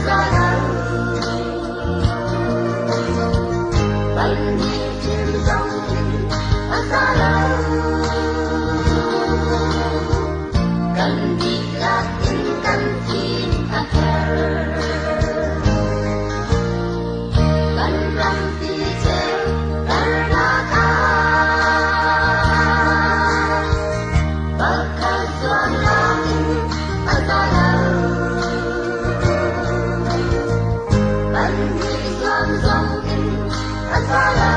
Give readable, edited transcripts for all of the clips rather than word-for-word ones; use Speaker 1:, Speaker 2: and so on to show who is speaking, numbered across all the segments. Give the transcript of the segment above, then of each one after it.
Speaker 1: za lo. Pahnih chim zong in a za lo. Kan dihlak in kan fim a herh. Kan rampi ceuternak ah pakhat zuam lawng in a za lo. Pahnih zuam zong in a za lo.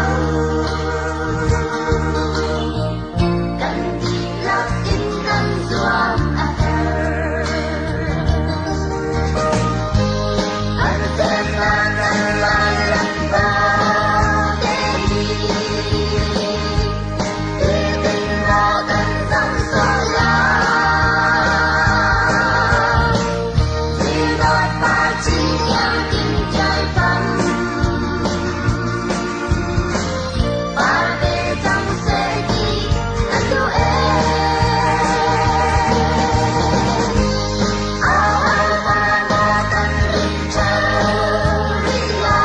Speaker 1: Kan dihlak in kan zuam a herh. An cernak kan Lairam vate hi zeitin maw kan zoh sual lai? Zidawt par chin iang in ṭial fam, par ve cang seh ti kan duh ee. Au al par maw kan rin ṭheo rih lai?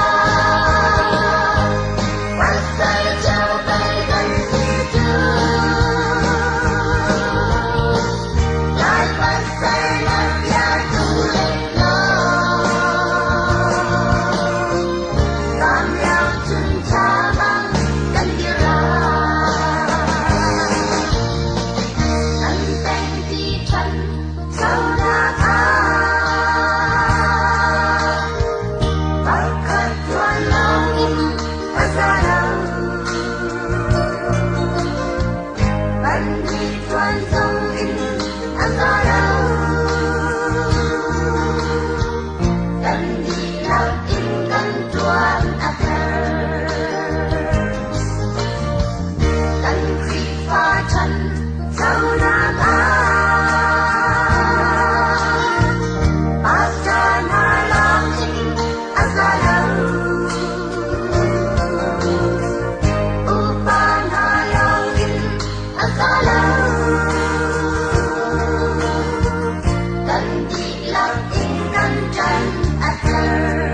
Speaker 1: Pasal cio pei kan si cu. Lai pasal na bia tu lek law, Tam lio cun ṭha bang kan dir lai. Kan peng ti ṭhan chonak ah pakhat ṭuan lawng in a za lo. Pahnih ṭuan zong in a za lo. Kan dihlak in kan ṭuan a herh. Kan Khrihfa ṭhan chonak ah pastor hna lawng in a za lo. Upa hna lawng in a za lo. Kan dihlak in kan ṭan a herh.